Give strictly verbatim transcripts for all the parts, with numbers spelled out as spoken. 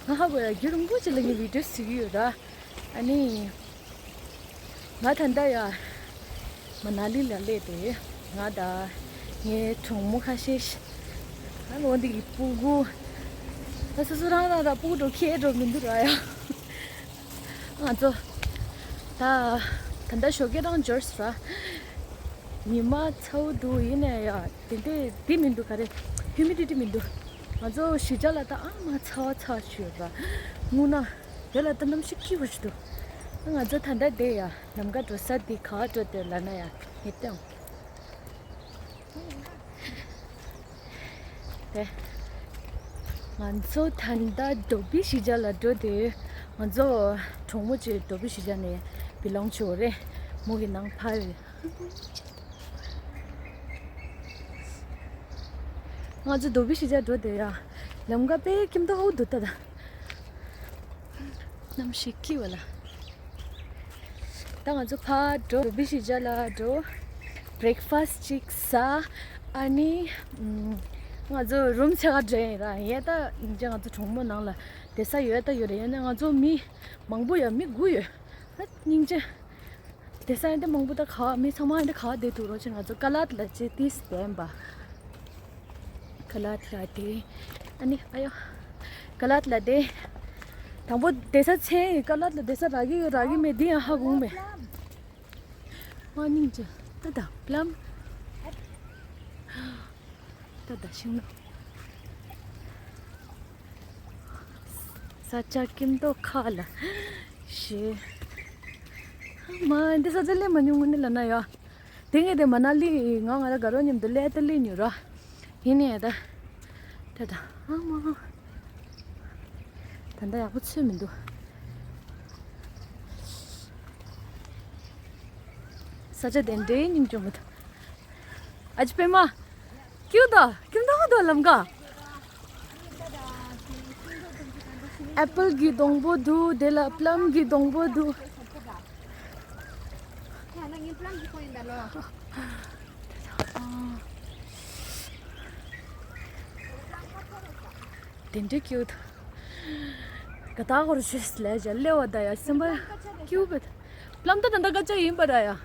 ང་ཧ་གོ་ཡ། རྒྱུན་རིང་པོ་ཅིག་ལ་ངས་བི་ཌིའོ་བཟོ་གི་ཡོད་ར། ཨ་ནི། ང་ད་ལྟ་ཡ། མ་ན་ལི་ལ་སླེབས་ཏེ། ང་དང་། ངའི་གྲོགས་མོ་ཁ་ཤས། ཨ་ནི་འོ་འདི་གི་སྤུ་གུ། ད་སོ་སོ་རང་རང་ར་སྤུ་གུ་འགྲོ་ཁྱེད་འགྲོ་མི་འདུག་ར་ཡ། ང་ཚོ། ད། ད་ལྟ་ཞོགས་ཀས་རང་འབྱོར་སོང་ར། ཉི་མ་ཚ་བོ་འདུག་ཡིན་ནའི་ཡ། དེ་འདྲས་འདི་མི་འདུག་ག་རེ། ཧིའུ་མི་ཌི་ཊི་མི་འདུག་ང་ཚོ་གཞིས་ཆགས་ལ་ད་ཨ་མ་ཚ་བ་ཚ་བ་ཞིག་ཡོད་ར། རྔུལ་ནག་དེ་ལ་ད་གནམ་གཤིས་སྐྱིད་པོ་ཞིག་འདུག་ང་ཚོ་ད་ལྟ་དེ་ཡ། ལམ་ཁ་འགྲོ་ས་འདི་ག་པར་འགྲོ་འདོད་ལབ་ན་ཡ། ངས་སྟོན། དེ། ང་ཚོ་ད་ལྟ་རྡོ་སྦིས་གཞིས་ཆགས་ལ་འགྲོ་དུས། ང་ཚོ་གྲོགས་མོ་གཅིག་རྡོ་སྦིས་གཞིས་ཆགས་ནས་བི་ལོང་བྱེད་ཡོད་རེད། མོ་གི་ནང་ཕར་རེད། ང་ཚོ་རྡོ་སྦིས་གཞིས་ཆགས་འགྲོ་དུས་ཡ། ལམ་ཁ་དཔེ་ཁྱིམ་ཐོག་ཧོ་འདུག་ད་ད། གནམ་གཤིས་སྐྱིད་པ་ལ། ད་ང་ཚོ་ཕར་འགྲོ། རྡོ་སྦིས་གཞིས་ཆགས་ལ་འགྲོ། བྷི་རེག་ཕ་སི་ཅིག་ཟ། ཨ་ནི། ཨམ། ང་ཚོ་རུམ་ཆ་ག་འདྲ་ཡིན་ར་ཡིན་ད། ང་ཚོ་གྲོགས་མོ་ནང་ལ་བསྡད་ས་ཡོད་ད་ཡོད་རེད། ཡིན་ན་ང་ཚོ་མི་མང་པོ་ཡོད། མི་དགུ་ཡོད། ཨ་སྙིང་རྗེ། བསྡད་ས་ཡིན་ད་མང་པོ་ད་ག་མི་ཚང་མ་ཡིན་ད་ག་བསྡད་འདུག་རོགས་བྱེད། ང་ཚོ་ཀ་ལ་ཏི་ལ་ཅིག་ཏིས་བསྡད་པ། ཀ་ལ་ཏི་ལ་དེ། ཨ་ནི་ཨ་ཡོ། ཀ་ལ་ཏི་ལ་དེ། དང་པོ་བསྡད་ས་ཚན་ཡིན། ཀ་ལ་ཏི་ལ་བསྡད་ས་རག་གི་ཡོད་རག་གི་མེད་འདི་ཡང་ཧ་གོ་མེད། མ་སྙིང་རྗེ། ད་ད་པི་ལམ། ད་ད་ཤིང་ནགས། ས་ཆ་སྐྱིད་མདོག་ཁ་ལ་ཞེས། མ་འདི་ས་ཆ་སླེབས་མ་མྱོང་ངོ་ནི་ལ་ན་ཡ། དེ་ངས་དེ་མ་ན་ལི་ང་ང་ར་དགའ་རོགས་མཉམ་དུ་སླེབས་ད་སླེབས་མྱོང་ར། ཡིན་ནའི་ད། ད་ད་ཨ་མ། ད་ད་ཡག་པོ་ཚོད་མི་འདུག་ས་ཆ་དེ་འདྲའི་སྙིང་རྗེ་མོ་འདུག་ཨ་ཅེ་པད་མ། ཀྱུ་ད་ཀྱུ་ད་ཧོ་ད་ལམ་ཀ་ཨེ་པལ་གྱི་སྡོང་པོ་འདུག་དེ་ལ་པི་ལམ་གྱི་སྡོང་པོ་འདུག་དེ་འདྲའི་ཀྱུ་ད། ག་ད་གོར་ཤེས་ལས་ཇ་ལེ་བ་ད་ཡ་སེམས་པ་ཀྱུ་བེད། པི་ལམ་ད་ད་ད་ག་ཅག་ཡིན་པ་ར་ཡ།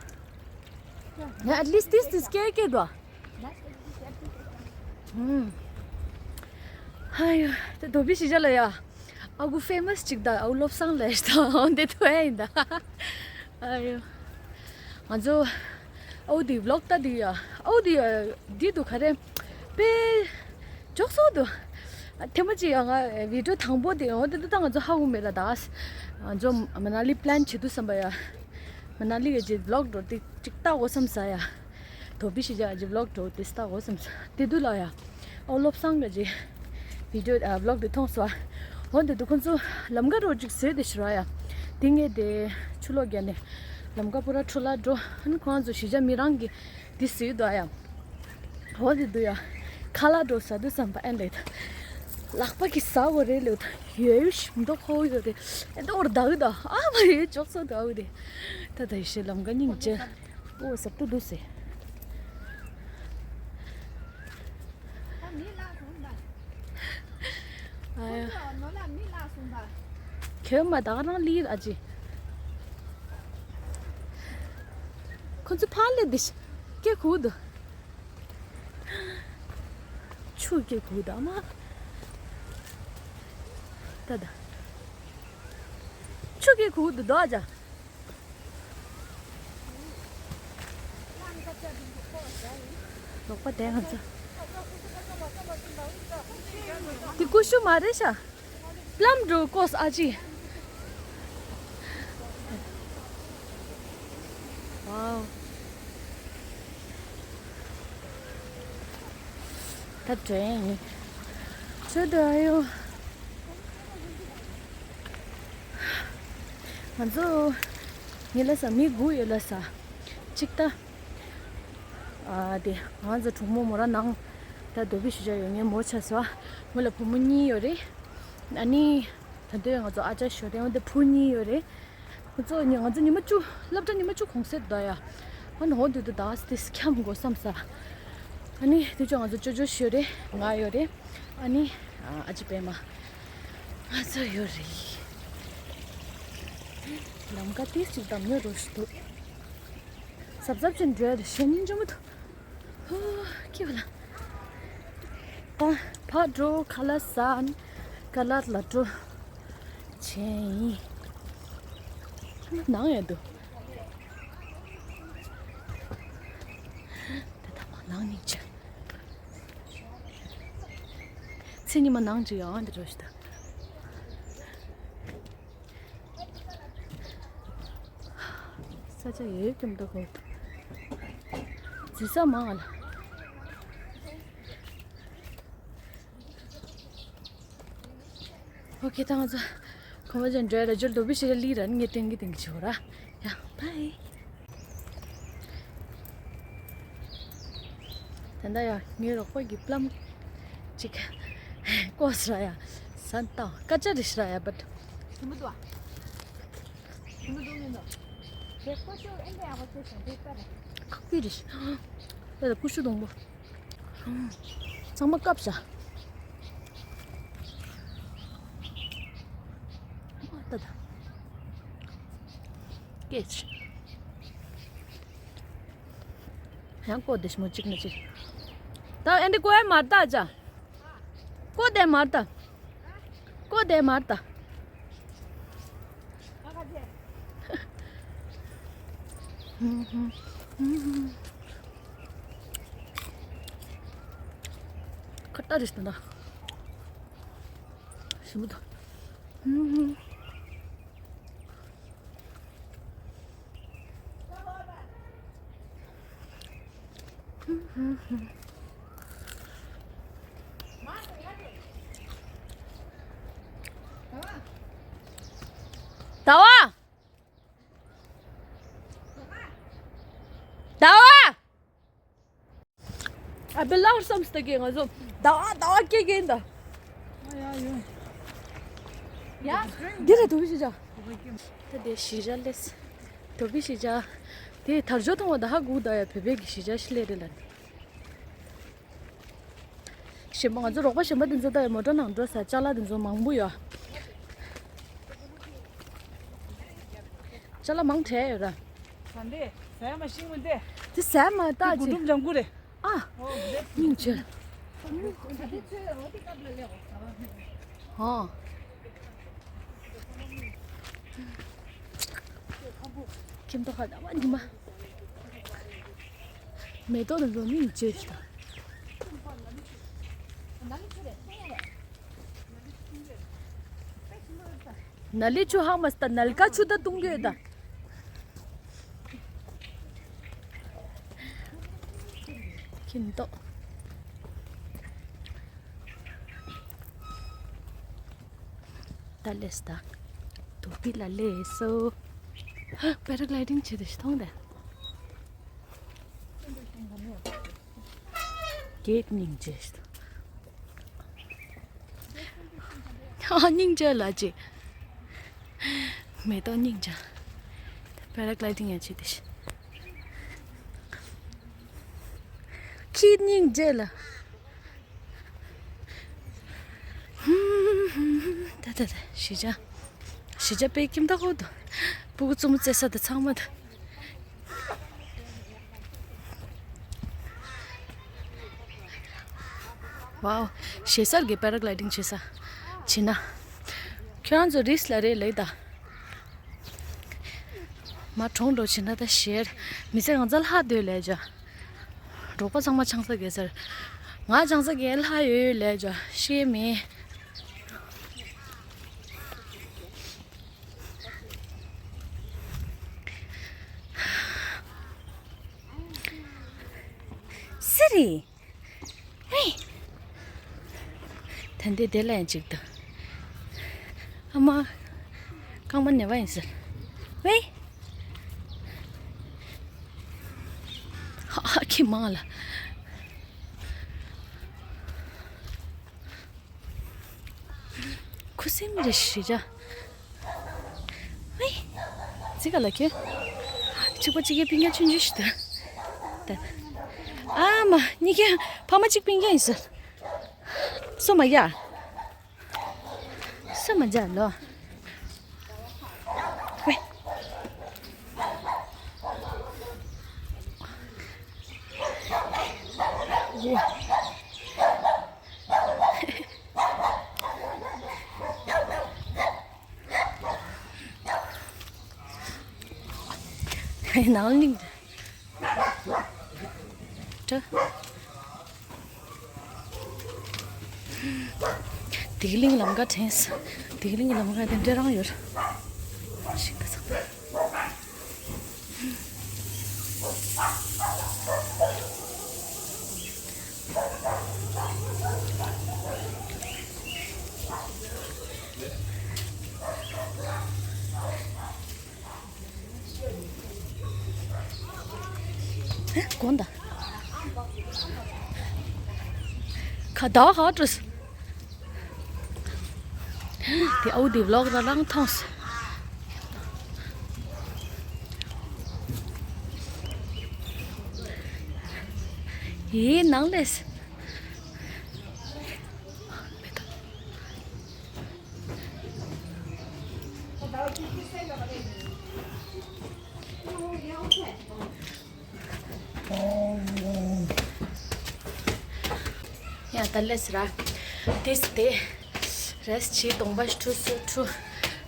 ང་at least this this ཀེ་ཀེ་དོ། ཧུམ། ཧ་ཡོ། ད་རྡོ་སྦིས་གཞིས་ཆགས་ལ་ཡ། ཨ་ཁུ་ཕེ་མ་སི་ཅིག་ད་ཨ་ཁུ་བློ་བཟང་ལས་ད་འོན་ཏེ་ཐོ་ཡ་ཡིན་ད། ཨ་ཡོ། ང་ཚོ་ཨ་ཁུ་དེ་བི་ལོག་ད་དེ་ཡ། ཨ་ཁུ་དེ་ཡ་དེ་འདུག་ག་རེ། དཔེ་ཅོག་སོ་འདུག་ཐེངས་མ་ཅིག་ཡ་ང་བི་ཌིའོ་དང་པོ་དེ་འོ་དེ་ད་ང་ཚོ་ཧ་གོ་མེད་ལ་ད། ང་ཚོ་མ་ན་ལི་པི་ལན་བྱེད་དུས་བསམ་པ་ཡ། མ་ན་ལི་གི་ཅིག་བི་ལོག་འགྲོ་དེ་ཅིག་ལྟ་དགོས་བསམ་ས་ཡ། རྡོ་སྦིས་གཞིས་ཆགས་ཀྱི་བི་ལོག་འགྲོ་དེ་ལྟ་དགོས་བསམ་ས་དེ་དུས་ལ་ཡ། ཨོ་བློ་བཟང་གི་ཅིག་བི་ཌིའོ་ཨ་བི་ལོག་དེ་མཐོང་སོང་། འོ་དེ་དུས་ཁོང་ཚོ་ལམ་ཁ་རོ་ཅིག་བཟོས་དེ་ཤི་ར་ཡ། དེ་ངས་དེ་ཆུ་ལོག་བརྒྱབ་ནས་ལམ་ཁ་པུ་ར་འཕྲོ་བརླག་འགྲོ། ཨ་ནི་ཁོང་ཚོ་གཞིས་ཆགས་མི་རང་གི་དེ་བཟོས་འདུག་ཡ། འོ་དེ་དུས་ཡ། ཁ་ལག་འགྲོ་ཟ་དུས་བསམ་པ་ཨེ་ལེ། ལག་པ་གི་ཟ་དགོས་རེད་ལེ། ཡོད་ཞིམ་མདོག་ཁོག་ཡོད་རེད། ཨེ་འདོར་ད་གི་ད་ཨ་མ་ཡོད་ཅོག་ཙེ་ད་གི་རེད། ད་ད་ཡི་ཤེས་ལམ་ཁ་སྙིང་རྗེ། ཨོ་ཟབ་ཏུ་འདུག་ཟེར། ཨ་ཡ། ཁྱོད་མ་ད་ག་རང་ལི་ཨ་ཅི། ཁོ་ཚོ་ཕར་ལས་འདི་ཤི་སྐད་ཁུག་འདུག་ཆུ་སྐད་ཁུག་འདུག་ཨ་མ། ད་ད། ཆུ་སྐད་ཁུག་འདུག་དོ་ཨ་ཅག་ལོག་པ་དེ་ང་ཚོ། དེ་ཀུ་ཤུ་མ་རེད་ཤག་པི་ལམ་འགྲོ་ཀོས་ཨ་ཅི། ཝའོ། ད་དྲན་ཡིན། ཆུ་དུ་ཨ་ཡོ། ང་ཚོ་ངའི་ལ་ས་མི་དགུ་ཡོད་ལ་ས། གཅིག་ད། ཨ་དེ་ང་ཚོ་གྲོགས་མོ་མོ་ར་ནང་ད་རྡོ་སྦིས་གཞིས་ཆགས་ཡོད་ངའི་མོ་ཆ་ས། མོ་ལ་བུ་མོ་གཉིས་ཡོད་རེད། ཨ་ནི་ད་དུང་ང་ཚོ་ཨ་ཅག་ཞོ་རེད་འོན་ཏེ་བུ་གཉིས་ཡོད་རེད། ང་ཚོ་ཉི་ང་ཚོ་ཉི་མ་བཅུ་སློབ་གྲྭ་ཉི་མ་བཅུ་གུང་སེང་ད་ཡ། ཨ་ནི་འོ་དུས་དུ་ད་དེ་འཁྱམ་དགོས་བསམ་ས། ཨ་ནི་དུས་ཅོ་ང་ཚོ་ཅོ་ཅོ་ཞོ་རེད་ང་ཡོད་རེད། ཨ་ནི་ཨ་ཅེ་པད་མ། ང་ཚོ་ཡོད་རེད། ལམ་ཀ་ཏིས་ཅིག་དམ་ཉོ་རོ་ཞིག་འདུག་གཟབ་གཟབ་ཅིག་འགྲོ་ཡ་དེ་ཞེ་སྙིང་རྗེ་མོ་འདུག་ཧོ། ཁྱི་བ་ལ། ད་ཕར་འགྲོ། ཁ་ལག་ཟ། ཁ་ལག་ལ་འགྲོ། བྱས་ཡིན། ནང་ཡོད་འདུག་ད་ད་མ་ནང་ནས་ཅི། ཚེ་ཉི་མ་ནང་ཅི་ཡང་འདི་འགྲོ་ཞིག་ད། ས་ཆ་ཡོད་ཀྱང་འདུག་གོ། རྫི་ས་མང་ང་ལ། ཨོ་ཁེ། ད་ང་ཚོ་གོམ་པ་ཅན་འགྲོ་ཡ་ལ་འཇུར་དོ་བི་ཤི་ར་ལི་ར་ངས་ཏེང་གི་ཏེང་གི་ཆོ་ར། ཡ་བའི། ད་ལྟ་ཡ་ངའི་རོགས་པ་གི་པླམ་ཅིག་ཀོ་སི་ར་ཡ་སན་ཏང་ཀ་ཅ་རི་ཤི་ར་ཡ་བད། ཁོག་པི་རི་ཤི་ཡ་ད་ཀུ་ཤུ་དང་པོ། ཚང་མ་བཀབ་བཞག་ད་ད། སྐད་ཆ། ཡང་ཀོ་དེ་ཞི་མོ་གཅིག་ན་གཅིག་ད་ཨེ་འདི་ཀོ་ཡ་མར་ད་ཅ། ཀོ་དེ་མར་ད། ཀོ་དེ་མར་ད། ཁ་ཏ་རིས་ན་ཞིམ་པོ་འདུག་ཟླ་བ། ཟླ་བ། ཨ་བི་ལག་སམ་སྟ་གེ་ང་ཚོ་ཟླ་བ་ཟླ་བ་སྐད་གེ་འདའ། ཡ་འདི་ར་དོ་བི་ཤི་ཇ། ད་དེ་ཤི་ཇ་ལེས། དོ་བི་ཤི་ཇ། དེ་དར་ཇོ་ཐོང་བ་ད་ཧ་གུ་ད་ཡ་བོད་པའི་གི་ཤི་ཇ་ཤི་ལེ་རེ་ལ། གཞན་པ་ང་ཚོ་རོགས་པ་གཞན་པ་དེ་ཚོ་ད་ཡ་མོ་ཊ་ནང་འགྲོ་ས་ཅ་ལག་དེ་ཚོ་མང་པོ་ཡོད། ཅ་ལག་མང་དྲགས་ཡོད་ར། ད་འདི་ཟས་མ་ཤིང་མི་འདི། དེ་ཟས་མ་ད་ཅི། རྒུན་འབྲུམ་ལྗང་གུ་རེད། ཨ། སྙིང་རྗེ། ཧོ། ཁྱིམ་ཐོག་ཁ་ད་བ་ཉི་མ། མེ་ཏོག་དང་འགྲོ་སྙིང་རྗེ་ཞིག་དང་། ནཱ་ལས་ཆུ་ཧ་མ་སྟ་ནལ་ཀ་ཆུ་ད་བཏུང་གི་ཡོད་ད། ཁྱིམ་ཐོག་ད་ལས་ད། དུ་པི་ལ་ལས་སོ། ཧ། པེ་ར་གི་ལའི་ཌིང་བྱེད་དུ་ཞིག་མཐོང་དེ། གེག་སྙིང་རྗེ་ཞིག་དང་། ཨ་སྙིང་རྗེ་ལ་ཅི། མེ་ཏོག་སྙིང་རྗེ། པེ་ར་གི་ལའི་ཌིང་ཡང་བྱེད་དེ་ཤི། ཁྱི་སྙིང་རྗེ་ལ། ད་ད་ད་ཤི་ཇ། ཤི་ཇ་པེ་ཀིམ་ད་ཧོ་དུ། སྤུ་གུ་བཙུན་མོ་རྩེ་ས་དུ་ཚང་མ་དུ། ཝའོ། ཞེ་སར་གྱི་པེ་ར་གི་ལའི་ཌིང་བྱེད་ས། བྱེད་ན། ཁྱོད་རང་ཚོ་རིས་ལ་རེད་ལེགས་ད། མ་གྲོང་འགྲོ་བྱེད་ན་ད་ཞེར། མི་ཚེ་གང་ཚ་ལྷག་སྡོད་ལས་ཇ། རོགས་པ་ཚང་མ་ཆང་ས་གེ་སར། ང་ཆང་ས་གེ་ལྷག་ཡོད་ལས་ཇ་ཤེས་མེད། སི་རི། ཝེ། ད་འདི་དེ་ལ་ཡང་གཅིག་ཏུ། ཨ་མ། རྐང་པ་ནེ་བ་ཡིན་ཟེར། ཝེ། ཧ་ཧ་ཁྱི་མང་ལ། ཁུ་སིམ་རེ་ཞི་ཇ། ཝེ། ཙི་ག་ལ་ཁྱོད། གཅིག་པ་གཅིག་གི་པིང་ཡ་ཆུན་ཆུན་ཞིག་ད། ད། ཨ་མ་གཉིས་ཀ་ཕ་མ་གཅིག་པིང་ཡ་ཡིན་ཟེར། སོ་མ་ཡ། ས། མ་འཇལ་ལོ། ཝེ། ནང་ལ་སྙིང་རེ། བདེ་གླིང་ལམ་ཁ་དྲན། བདེ་གླིང་ལམ་ཁ་དེ་འདྲ་རང་ཡོད། ཤིང་ཁ་ཚག་པ། དགོངས་དག་ཁ་བརྡ་ཧ་འགྲོ། དེ་ཨའུ་དེ་ཝི་ལོག་ར་རང་མཐོང་སོང་། ཡེ་ནང་ལས། ཡ་ད་ལས་ར། དེས་དེ། རེས་ཆེ་གདོང་པ་ཁྲུ་སུ་ཁྲུ།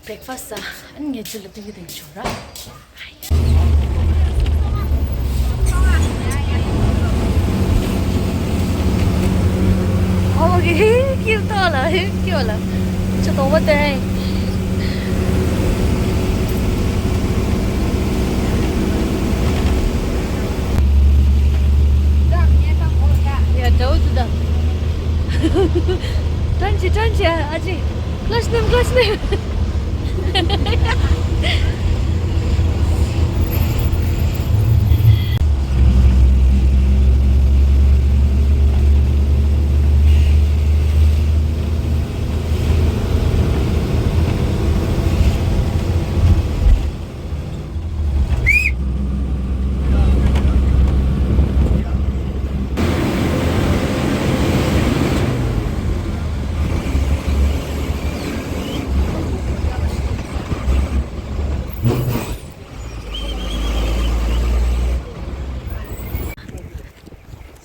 བྲེག་ཕ་སི་ཟ། ཨ་ནི་ངས་ཚུར་ལ་ཕིག་གི་དེ་འཇོག་ར། ཨོ་གི་ཧི་ཀིབ་ཏོ་ལ་ཧི་ཀིབ་ལ། ཆུ་དོག་པོ་དེ། ཡ་དྲ་བོ་དུ་ད། ཀྲན་ཆི་ཀྲན་ཆི་ཨ་ཅི། ཀློ་ཤ་ནེམ་ཀློ་ཤ་ནེམ།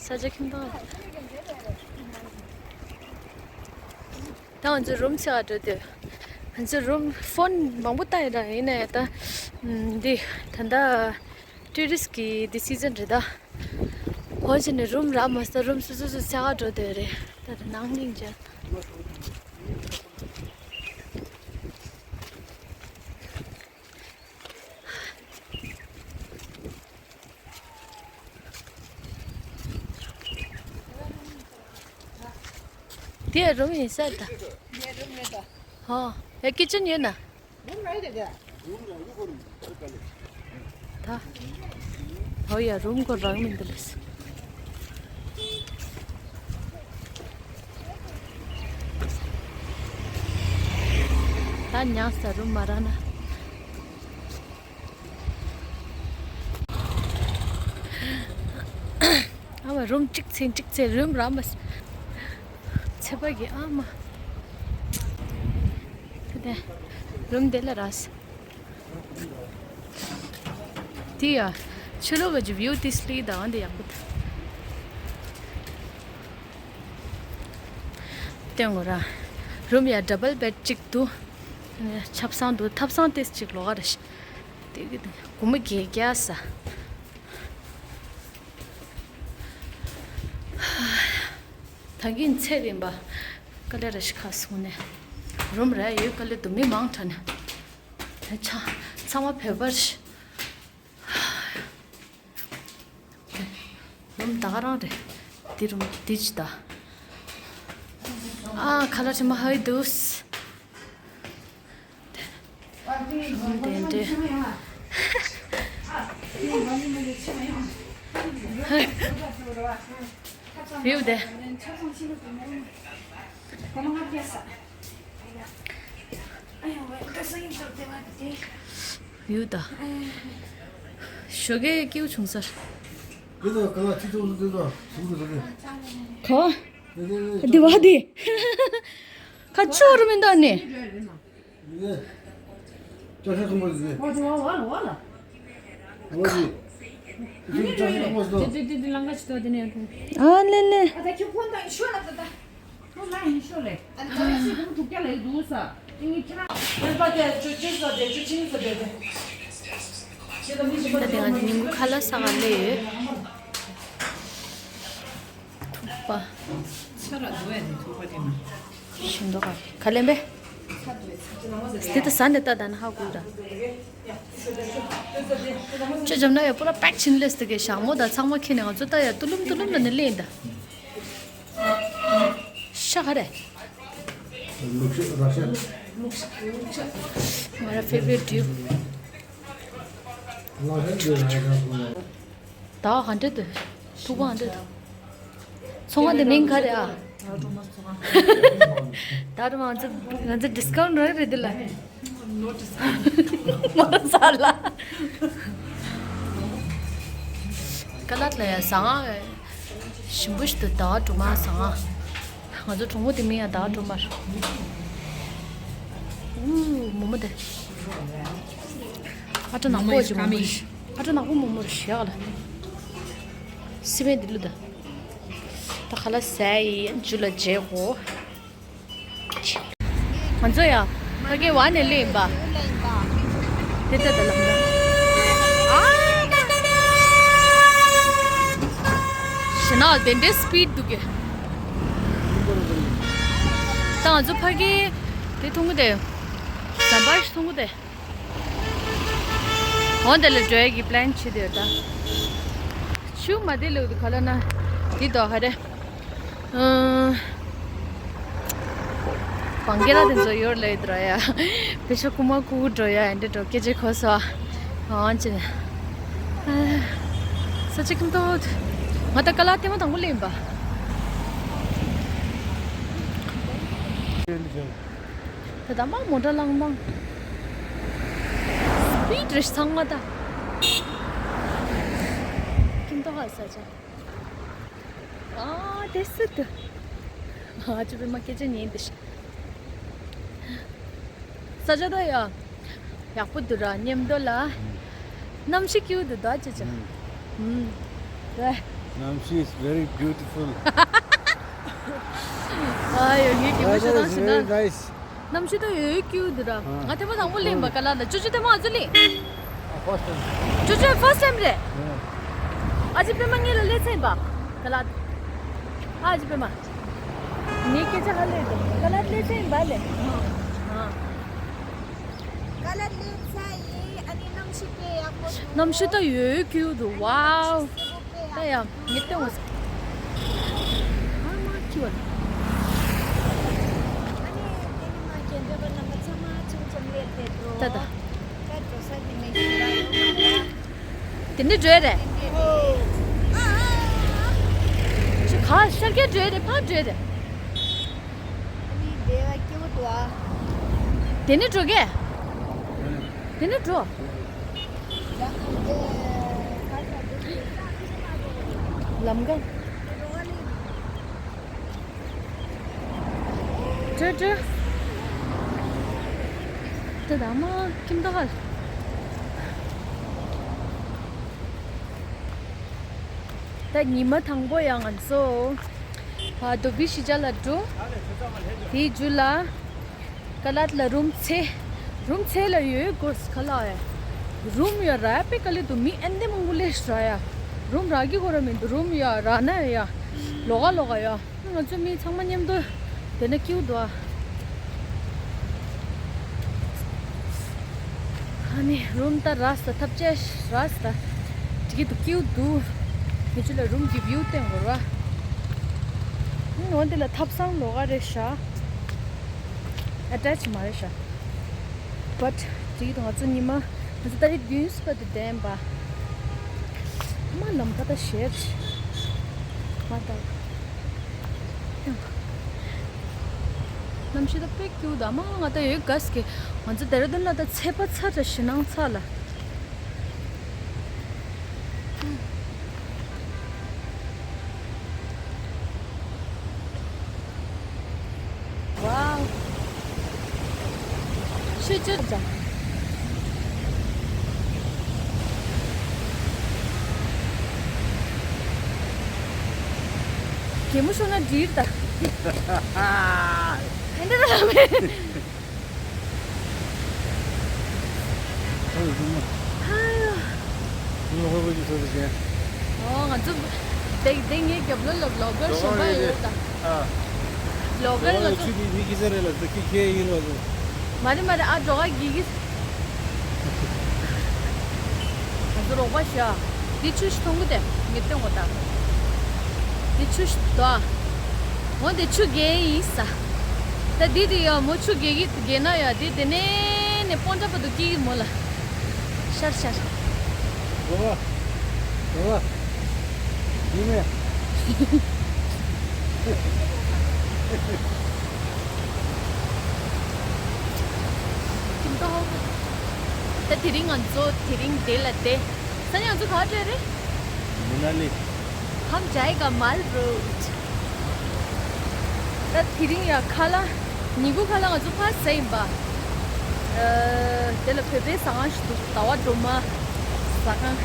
ས་ཆ་ཁྱིམ་ཐང་། ད་ང་ཚོ་རུམ་ཆགས་འགྲོ་དུས། ང་ཚོ་རུམ་ཕོན་མང་པོ་བཏང་ཡོད་ར། ཡིན་ནའི་ད་འདི་ད་ལྟ་ཊུ་རི་སི་ཊི་གི་འདི་སི་ཛན་རེད་ད། འོ་བྱས་ནས་རུམ་རག་མ་སོང་། རུམ་སོ་སོ་སོ་ཆགས་འགྲོ་དུས་རེད། ད་ནང་སྙིང་རྗེ། དེ་རུམ་ཡིན་ས་ད། ངའི་རུམ་རེད་ད། ཧོ། ཡ་ཀི་ཅན་ཡོད་ན། རུམ་རེད་ད། ད། ཧོ་ཡ་རུམ་གོ་རང་མི་འདུག་ལས། ད་ཉག་ས་རུམ་མ་རག་ན། ཨ་མ་རུམ་གཅིག་ཚེ་གཅིག་ཚེ་རུམ་རག་མ་སོང་། ཚེ་པ་གི་ཨ་མ། དེ་རུམ་དེ་ལ་རག་སོང་། དེ་ཡ། ཕྱི་ལོགས་ཀྱི་བིའུ་དེ་སླེ་དང་དེ་ཡག་པོ་འདུག་སྟོན་དགོས་ར། རུམ་ཡ་ཌབ་བལ་བེད་གཅིག་འདུག་ཆབ་གསང་འདུག་ཐབ་ཚང་ཏེས་གཅིག་ལོགས་ཀ་རེད། དེ་གི་དེ་སྒོར་མོ་བརྒྱད་བརྒྱ་ས། ད་གིན་ཚེ་རིམ་པ། དཀའ་ལས་ར་ཞིག་ཁག་སོང་ནས། རུམ་ར་ཡོད་དཀའ་ལས་འདུག་མི་མང་དྲགས་ནས། ད་ཆ་ཚང་མ་བོད་པ་རེད། རུམ་ད་ག་རང་རེད། འདི་རུམ་འདི་ཅི་ད། ཨ་ཁ་ལག་ཕྱི་མ་ཧའི་འདུག་རུམ་དེ་འདྲ། བིའུ་དེ། བིའུ་ད། ཞོགས་ཀས་སྐྱིད་པོ་བྱུང་ས་རེད། གོ། དེ་བ་དེ། ཨ་ཆོ་རུ་མི་འདུག་ནི། ཨ་ལེ་ལེ། ད་དེ་ང་ཉིན་གུང་ཁ་ལག་ཟ་ག་སླེབས་ཡོད། ཐུག་པ། ཚ་ར་འདུག་ཨེ་དེ་ཐུག་པ་དེ་ན། ཞིམ་མདོག་ག་ག་ལེན་པས། དེ་ད་ཟ་ནས་ལྟ་ད་ན་ཧ་གོ་ར། ཅོ་འཇམ་ན་ཡ་པུ་ར་པེག་ཕྱིན་ལེས་དེ་གའི་ཞག་མོ་ད་ཚང་མ་ཁྱེར་ནས་ང་ཚོ་ལྟ་ཡ་ཏུ་ལུམ་ཏུ་ལུམ་ལ་ནི་ལེན་ད། ཤ་ག་རེ། ང་ར་ཕེ་ཝ་རེཊ་ཌིབ། ད་ཧན་ཌེ་ཌི་དུ། ཐུག་པ་ཧན་ཌེ་ཌི་དུ། ཚོང་ཁང་དེ་མིང་ག་རེ་ཨ། ད་རུ་མ་ང་ཚོ་ང་ཚོ་ཌི་སི་ཀའུན་ཊི་རག་རེད་དེ་ལ། མ་ཟ་ལ། ཀ་ལ་ལ་ཡ་ཟ་ང་། ཞིམ་པོ་ཞིག་ཏུ་ཟླ་བ་སྒྲོལ་མ་ཟ་ང་། ང་ཚོ་གྲོགས་མོ་དེ་མིང་ཡང་ཟླ་བ་སྒྲོལ་མ་རེད། ཨུ་མོ་མོ་དེ། ཨ་ཏྲ་ནག་པོ་ཅིག་མོ་མོ་རེད། ཨ་ཏྲ་ནག་པོ་མོ་མོ་རེད་ཞེས་ལ། སི་མེ་འདི་ལུ་ད། ད་ཁ་ལག་ཟས་ཡི་འཇུ་ལ་བརྗེ་གོ། ང་ཚོ་ཡ། ཕ་གི་བ་ནས་ལེན་པ། དེ་ལྟ་ད་ལམ་ད། ཨ། ཞེ་ན་དེ་འདྲའི་སི་པིཌ་འདུག་གི། ད་ང་ཚོ་ཕ་གི་དེ་མཐོང་གི་དེ། ཟམ་པ་ཞིག་མཐོང་གི་དེ། འོ་དེ་ལ་འགྲོ་ཡ་གི་པི་ལན་བྱེད་དེ་ཡོད་ད། ཆུ་མ་དེ་ལུག་དེ་ག་ལ་ན། དེ་དོ་ཧ་རེ། བང་གེ་ར་དེ་ཚོ་ཡོར་ལེ་དྲ་ཡ། པེ་ཤ་ཀུ་མ་ཀུ་འགྲོ་ཡ་འདི་འགྲོ་སྐད་ཆ་གོ་སོ། ཨང་ཅི་ནས། ས་ཆ་ཁྱིམ་ཐོག་ང་ད་ཀ་ལ་ལྟད་མོ་དང་པོ་ལེན་པ། ད་ད་མ་མོ་ཊ་ལང་མང་། སི་པིཌ་རེ་ཚང་མ་ད། ཁྱིམ་ཐོག་ཧ་ས་ཆ། ཨ་དེ་སི་ཏུ། ཨ་ཅི་པེ་མ་སྐད་ཆ་ཉན་དེ་ཤ། ས་ཆ་ད་ཡ། ཡག་པོ་འདུག་ར་མཉམ་དུ་ལ། གནམ་གཤིས་སྐྱིད་འདུག་ད་ཅི་ཅི། ཨུམ། རེད། གནམ་གཤིས is very beautiful. ཨ་ཡོ་ངའི་གི་མི་ཤི་དང་ཤི་ན། Nice. གནམ་གཤིས་ད་ཡོད་ཡོད་སྐྱིད་འདུག་ར། ང་ཐེངས་མ་དང་པོ་ལེན་པ་ཀ་ལ་ད་ཅོ་ཅོ་ཐེངས་མ་ཨ་ཙི་ལེན། ཅོ་ཅོ་first time རེད། ཨ་ཅི་པེ་མ་ངེད་ལ་ལེ་ཚན་པ་ཀ་ལ། ཨ་ཅི་པེ་མ། ངའི་སྐད་ཆ་ཧ་ལས་འདུག་ཀ་ལ་ལེ་ཚན་པ་ལེ། ཀ་ལ་ལེ་ཚན་ཡིན་ཨ་ནི་གནམ་གཤིས་དཔེ་ཡག་པོ་འདུག་གནམ་གཤིས་ད་ཡོད་ཡོད་སྐྱིད་འདུག་ཝའོ། ད་ཡང་ངེད་ལྟ་འོང་ས། ཨ་མ་ཁྱི་བ། ད་ད། དེ་འདྲ་འགྲོ་ཡ་རེད། ཅི་ག་ཤར་རྒྱག་འགྲོ་ཡ་རེད་ཕར་འགྲོ་ཡ་རེད། དེ་ནས་འགྲོ་གས། དེ་ནས་འགྲོ། ལམ་ཀ། འགྲོ་འགྲོ། དེ་ད་མ་ཁྱིམ་ཐོག་ག། ད་ཉི་མ་དང་པོ་ཡང་ང་ཚོ་ཨ་རྡོ་སྦིས་གཞིས་ཆགས་ལ་འགྲོ། དེའི་རྒྱུ་ལ་ཀ་ལ་ལ་རུམ་ཚེ། རུམ་ཚེ་ལ་ཡོད་དགོས་ཁ་ལ་ཡ། རུམ་ཡ་རག་པའི་དཀའ་ལས་འདུག་མི་ཨན་ཏེ་མང་པོ་སླེབས་ར་ཡ། རུམ་རག་གི་གོ་ར་མི་འདུག་རུམ་ཡ་རག་ན་ཡ། ལོག་ག་ལོག་ག་ཡ། ང་ཚོ་མི་ཚང་མ་མཉམ་དུ་དེ་ན་སྐྱིད་འདུག་ཨ། ཨ་ནི་རུམ་ད་རག་ས་ཐབས་ཆེ་རག་ས་ད་དེ་གི་འདུག་སྐྱིད་འདུག་ངེད་ཚོ་ལ་རུམ་གྱི་བིའུ་བསྟན་དགོས་ར། ཨ་ནི་འོ་འདི་ལ་ཐབ་ཚང་ལོག་ག་རེད་ཤག་ཨ་ཊེཆ་མ་རེད་ཤག But དེ་གི་འདུག་ང་ཚོ་ཉི་མ་ང་ཚོ་ཏ་རིག་བདུན་པ་དེ་བདེན་པ། མ་ལམ་ཁ་ད་ཞེད། མ་ད། གནམ་གཤིས་ད་དཔེ་སྐྱིད་ད་མ་ང་ད་ཡོད་ག་སྐྱེ། ང་ཚོ་ཌེ་ར་ཌུན་ལ་ད་ཚད་པ་ཚ་དྲ་ཞེད་སྣང་ཚ་ལ། ཝའོ། ཆོས་ཆོས་ཅང་། གད་མོ་ཤོར་ན་འདྲིར་ད། ཧན་ད་ད་མེད། ཨ་ཡོ། ཨོ་ང་ཚོ་དེ་དེ་ངའི་རྒྱབ་ལོགས་ལ་བློག་གར་གཞན་པ་ཡོད་ད། ཨ། བློག་གར་ང་ཚོ། ཁྱོད་ཀྱི་མི་སྐྱིད་ས་རེད་ལ་ད་ཁྱི་ཁྱེད་ཡིན་ལ་ད། མ་རེད་མ་རེད། ཨ་འགྲོ་ག་གི་གི། ང་ཚོ་རོགས་པ་ཞུ་ཨ། འདི་ཆུ་ཞིག་མཐོང་གི་དེ་ངས་སྟོན་གོ་ད། འདི་ཆུ་ཞིག་དོ་ཨ། འོ་འདི་ཆུ་རྒྱས་ཡིན་ས། ད་འདི་དེ་ཡ་མོ་ཆུ་རྒྱས་གི་རྒྱས་ན་ཡ་འདི་དེ་ནས་ནས་སྤོན་ཏྲ་བར་དུ་སྐྱིད་གི་མོ་ལ། ཤར་ཤར། འགྲོ་བ། འགྲོ་བ། ཡིན་མེད། ད་དེ་རིང་ང་ཚོ་དེ་རིང་དེ་ལ་དེ། ས་ཉ་ང་ཚོ་ག་བྲོས་རེད། མི་ན་ལི། हम जाएगा माल रोड। ད་དེ་རིང་ཡ་ཁ་ལག་ཉིན་གུང་ཁ་ལག་ང་ཚོ་ཕར་ཟ་ཡིན་པ། ཨ། དེ་ལ་བོད་པའི་ཟ་ཁང་ཞིག་འདུག་ཟླ་བ་སྒྲོལ་མ་ཟ་ཁང་།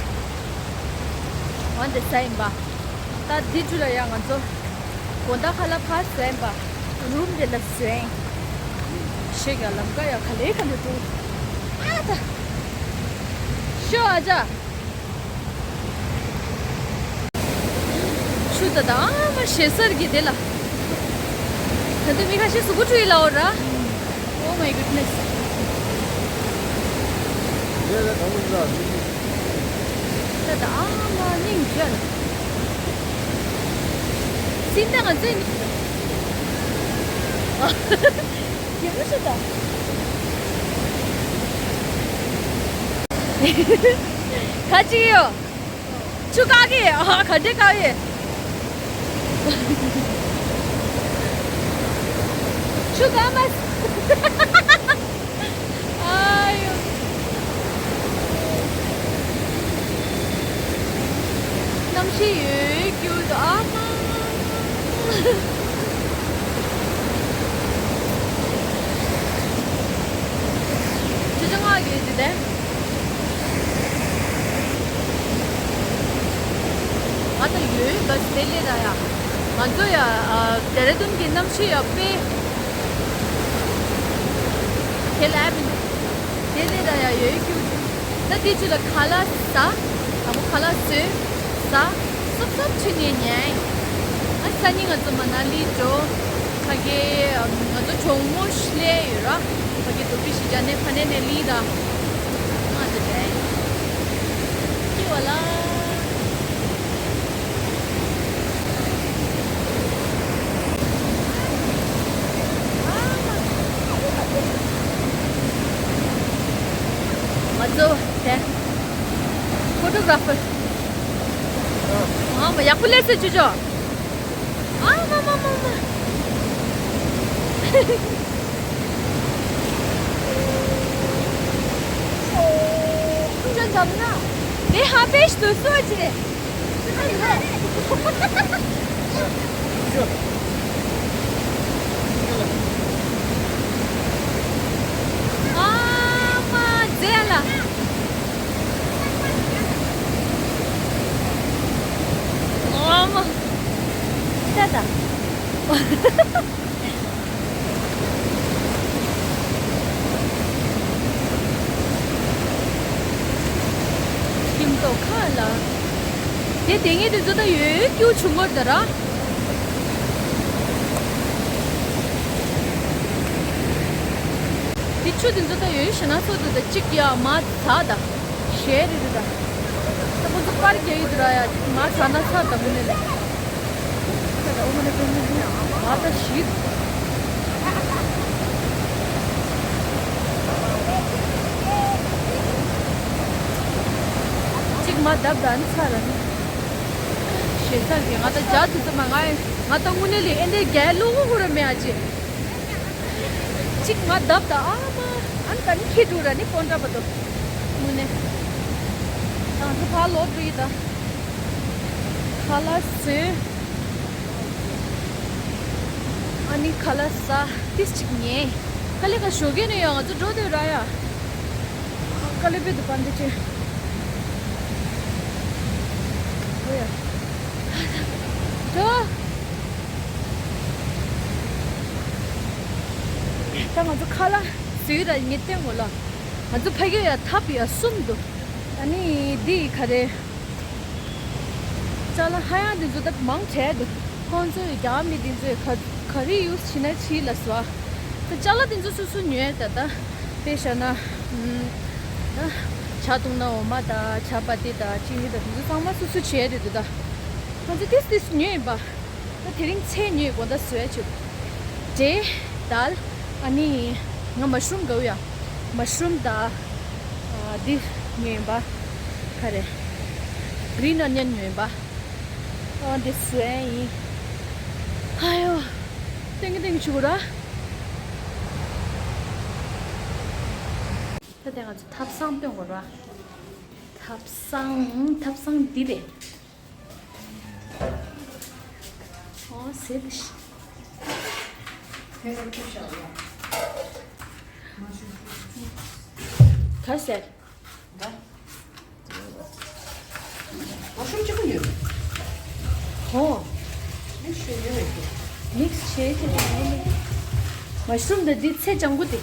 འོ་དེ་ཟ་ཡིན་པ། ད་འདི་ཚོ་ལ་ཡང་ང་ཚོ་དགོང་དག་ཁ་ལག་ཕར་ཟ་ཡིན་པ། རུམ་དེ་ལ་བཟོས་ཡིན། ཤེས་ཀྱང་ལམ་ཀ་ཡང་ག་ལེ་ག་ལེ་འགྲོ། ཨ་ད། ཤོ་ཨ་ཅག་ཆུ་ད་ད་ཨ་མ་ཞེ་སར་གྱི་དེ་ལ། ད་དུང་མི་ཁ་ཤས་གཟུགས་པོ་འཁྲུ་ཡི་ལའོ་ར། Oh my goodness. ད་ད་ཨ་མ་སྙིང་རྗེ་ལ། སིན་ད་ང་ཚོས་ནི། གད་མོ་ཤོར་ད། ག་ཅིག་ཡོད། ཆུ་བཀག་གི། ཨ། ག་འདྲས་བཀག་ཡོད། ཆུ་བཀག་མ། ཨ་ཡོ། གནམ་གཤིས་ཡོད་རྒྱུ་དང་ཨ་མ། ཆུ་ཆུ་ང་གི་འདི་དེ། ང་ད་ཡོད་ག་སི་དེ་ལས་ད་ཡ། ང་ཚོ་ཡ། ཨ། ཌེ་ར་ཌུན་གྱི་གནམ་གཤིས་ཡ་དཔེ། དེ་ལས་མི་འདུག་དེ་ལས་ད་ཡ་ཡོད་རྒྱུ། ད་དེ་ཚོ་ལ་ཁ་ལག་ཟ། དང་པོ་ཁ་ལག་བཟོས། ཟ། སོབ་སོབ་ཆུ་ནས་ཉལ། ཨ་སང་ཉིན་ང་ཚོ་མ་ན་ལི་འགྲོ། ཕ་གི་ང་ཚོ་གྲོགས་མོ་ཞིག་སླེབས་ཡོད་ར། ཕ་གི་དུ་བི་ཞིག་ཇ་ནས་ཕ་ནས་ནས་ལི་ར། ང་ཚོ་འདྲ། སྐྱིད་པ་ལ། ང་ཚོ་དེ། ཕོ་ཊོ་གྷ་ར་ཕར། ཨ་མ་ཡག་པོ་སླེབས་སོང་ཅོ་ཅོ། ཨ་མ་མ་མ་མ། ཅོ་འདམ་ན། དེ་ཧ་པེ་ཤ་དུ་སོ་ཅི་རེད། ཨ་མ་ཛེ་ལ། ཨ་མ། ད་ད། ཁྱིམ་ཐོག་ཁ་ལ། དེ་དེ་ངས་དེ་ཚོ་ད་ཡོད་ཀྱུ་ཆུང་ངོར་ད་ར། དེ་ཆུ་དེ་ཚོ་ད་ཡོད་ཤ་ན་ཚོ་དུ་ད་གཅིག་ཡ་མ་ཚ་ད། ཞེ་རེ་རེ་ད། ད་ཁོ་ཚོ་པར་རྒྱག་ཡི་དུ་ར་ཡ། མ་ཚ་ན་ཚ་ད་མུ་ནེ་ལེ། ད་ད་ཨོ་མ་ནེ་པེ་མུ་ནེ་ང་ད་ཞིག་གཅིག་མ་བརྡབ་ད་ནི་ཚ་ར་ནི། ཞེ་ཚ་གི་ང་ད་ཇ་དུ་ཙམ་མ་ང་ང་ད་དངོས་གནས་ལས་ཨེ་འདྲའི་རྒྱལ་ལོ་ཧུ་ར་མེ་ཨ་ཅེ། གཅིག་མ་བརྡབ་ད་ཨ་མ། ཨ་ནི་ད་ནི་ཁྱི་འགྲོ་ར་ནི་སྤོན་ཏྲ་བར་དུ། དངོས་གནས། ང་ཚོ་ཕར་ལོག་འགྲོ་ཡི་ད། ཁ་ལག་བཟོས། ཨ་ནི་ཁ་ལག་ཟ། ཏིས་གཅིག་ཉལ། ཨ་ལེ་ཁ་ཞོགས་ཀས་ནས་ཡང་ང་ཚོ་འགྲོ་འདོད་ར་ཡ། ཀ་ལི་པེ་དུ་པན་དེ་ཅི། འགྲོ་ཡ། འགྲོ། ད་ང་ཚོ་ཁ་ལག་ཟོས་ར་ངས་བསྟན་གོ་ལ། ང་ཚོ་ཕ་གི་ཡ་ཐབ་ཡ་གསུམ་འདུག་ཨ་ནི་འདི་ག་རེ། ཅ་ལག་ཧ་ཡང་འདི་ཚོ་ད་མང་དྲགས་འདུག་ཁོང་ཚོས་རྒྱ་མི་འདི་ཚོས་ག་ག་རེ་ཡུས་བྱེད་ན་བྱིས་ལ་སོ། ད་ཅ་ལག་འདི་ཚོ་སོ་སོ་ཉོས་ད་ད། དཔེ་བཞག་ན། ཨམ། ད་ཇ་བཏུང་ན་འོ་མ་དང་ཇ་པ་ཏི་དང་ཅི་ནི་དང་འདི་ཚོ་ཚང་མ་སོ་སོ་བྱས་རེད་འདུག་ད། ཁོང་ཚོས་ཏིས་ཏིས་ཉོས་ཡིན་པ། ད་དེ་རིང་ཚལ་ཉོས་དགོང་དག་བཟོས་བྱུང་། འབྲས། དལ། ཨ་ནི། ང་མ་ཤུ་རུམ་དགའ་བོ་ཡ། མ་ཤུ་རུམ་དང་། ཨ། འདི་ཉོས་ཡིན་པ། ག་རེ། གྷི་རིན་ཨོ་ནི་ཡན་ཉོས་ཡིན་པ། ཨ། འདི་བཟོས་ཡིན། ཨ་ཡོ། ཏེང་གི་ཏེང་གི་བྱེད་དགོས་ར། ད་དེ་ང་ཚོ་ཐབ་ཚང་སྟོན་དགོས་ར། ཐབ་ཚང་། ཐབ་ཚང་འདི་རེད། ཨོ་ཟེར་ཏེ་ཤི། ག་ཟེར། མ་ཤུ་རུམ་གཅིག་པུ་ཡོད། ཨོ། མིག་སི་བྱས་ཡོད་རེད་ཤི། མིག་སི་བྱས་ཏེ། མ་ཤུ་རུམ་དང་འདི་ཚལ་ལྗང་གུ་དེ།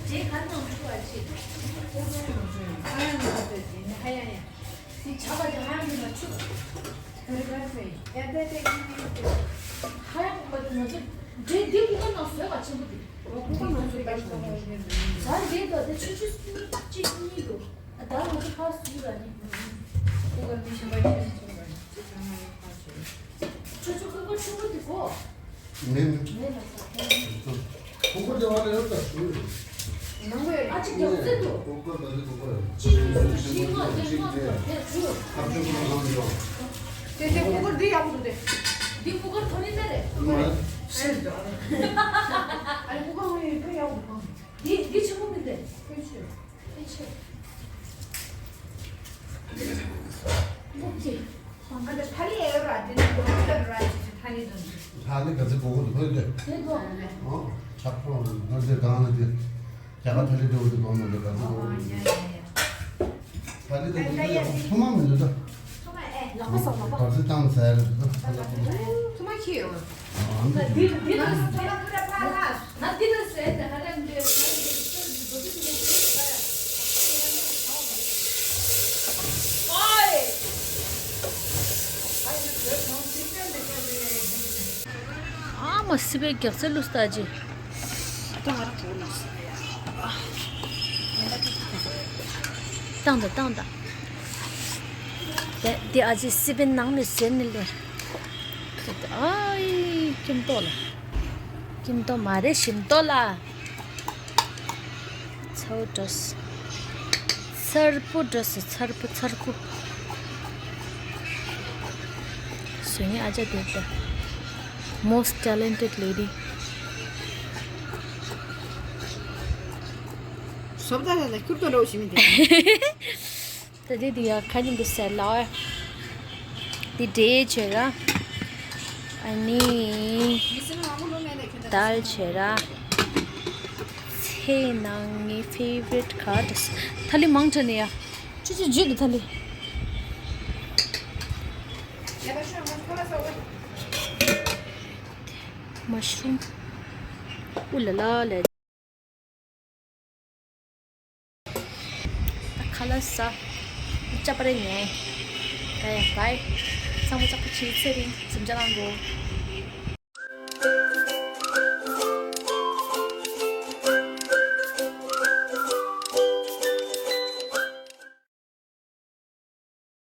རྗེས་གར་ནང་འཁྲུག་པ་བྱེད། ཧ་ཡང་ཡང་། འདི་བྱ་བ་དེ་ཧ་ཡང་གི་ན་ཆུ། ཧ་ཡང་གི་ན་ཆུ། ཧ་ཡང་གི་ན་ཆུ། ཧ་ཡང་གི་ན་ཆུ། འདི་འདི་ཀུ་ཀར་ནང་བཟོས་པ་ཆེན་པོ་འདི། ཀུ་ཀར་ནང་བཟོས་པ་ཆེན་པོ། ཟ་འདི་དང་འདི་ཆུ་ཆུ་གཅིག་གཉིས་འདུག་ད་ང་ཚོ་ཕར་བཟོས་པ་ནི། ཀུ་ཀར་འདི་ཆེན་པོ་ཆེན་པོ་ཆེན་པོ། ཆུ་ཆུ་ཀུ་ཀར་ཆུང་ཀུ་འདི་གོ། མེད་མེད། མེད་ལ་ས། ཁོང་ཁོ་རྒྱ་བ་ལ་ཡོད་ད་ཞུ། ནང་པའི་ཨ་ཅིག་རྒྱབ་རྩེ་འདུག་ཁོང་ཁོ་ད་ལི་ཁོང་ཁོ་ཡོད། གཅིག་གཉིས་གསུམ་བཞི་ལྔ་བརྒྱད་ལྔ་བརྒྱད་དྲུག་ཁ་ཆུ་ཁོང་ནང་ཡོད། དེ་དེ་ཁོང་ཁོ་འདི་ཡག་པོ་འདུག་དེ། འདི་ཁོང་ཁོ་ཐོ་ནི་ན་རེ། ཁོང་ཁོ་ཡོད། ཤེས་འདུག་ཨ་ནི་ཁོང་ཁོ་ཡོད་ཁོ་ཡག་པོ་འདུག་འདི་འདི་ཆུ་ཁོང་གི་འདི། ཁོས་ཆུ། ཁོས་ཆུ། ཨོ་ཁེ། ཨ་ད་ཐ་ལི་ཨེ་ར་དེ་ནི་གོ་ཐ་ར་ཅི་ཐ་ལི་དང་། ཐ་ལི་ག་ཚོད་གོ་གོ་འདུག་ཁོས་དེ། དེ་གོ། ཨོ། ཆག་པོ་ང་ཚོའི་སྒང་ལ་དེ། རྒྱ་གར་ཐ་ལི་འདྲ་བོ་དེ་གོ་མ་འདུག་ག་ཚོད་གོ་གོ་འདུག་ཨ་ཡ་ཡ་ཡ། ཐ་ལི་དེ་ཨ་ཡ་ཡ། ཐུ་མ་མི་འདུག་ད། ཐུ་མ་ཨེ། ལག་པ་ཟ་ལག་པ། ག་ཚོད་བཏང་ཟ་ཡ་རེད་ད། ཐུ་མ་ཁྱེར་ཡོང་། ཨ་འདི་འདི་ལ་ཐུ་མ་ཁུ་ར་ཕ་ལ། ང་འདི་ལ་ཟས་དེ་ཧ་ལམ་འདི་ང་འདི་འདི་འདི་འདི་འདི་ཨ་མ་སི་པའི་རྒྱགས་ཚད་ལུས་ལྟ་ཅི། བཏང་དང་བཏང་དང་། དེ་དེ་ཨ་ཅེ་སི་པའི་ནང་ནས་ཟེར་ནི་ལོས། ཨའི་ཀྱིམ་ཏོ་ལ། ཀྱིམ་ཏོ་མ་རེད་ཞིམ་ཏོ་ལ། ཚའོ་འགྲོ་སོང་། མཚར་པོ་འགྲོ་སོང་། མཚར་པོ་མཚར་པོ། བཟོ་མཁན་ཨ་ཅག་དེ་ད། Most talented lady། བཟོ་ལྟ་ལ་ཁྱུར་ཏོ་འདྲ་བོ་ཞིག་མི་འདུག་ད་དེ་དེ་ཡ་ཁ་ཉིན་དུ་ཟེར་ལ། དེ་འདྲེ་བྱོས་ར། ཨ་ནི། དལ་བྱོས་ར། ཚེ་ནང་ངའི་ཕེ་ཝ་རི་ཊི་ག་རེ། ཐ་ལི་མང་དྲགས་ནས་ཡ། ཅི་ཅི་བརྗོད་དུ་ཐ་ལི། མ་ཤུ་རུམ། ཨུ་ལ་ལ་ལ། ད་ཁ་ལག་ཟ། ཅ་པ་རེ་ཉལ། ད་ཡ་བྷའི། ཚང་མ་ཅག་པོ་བྱེད། ཚེ་རིང་གཟིམ་འཇག་གནང་དགོས།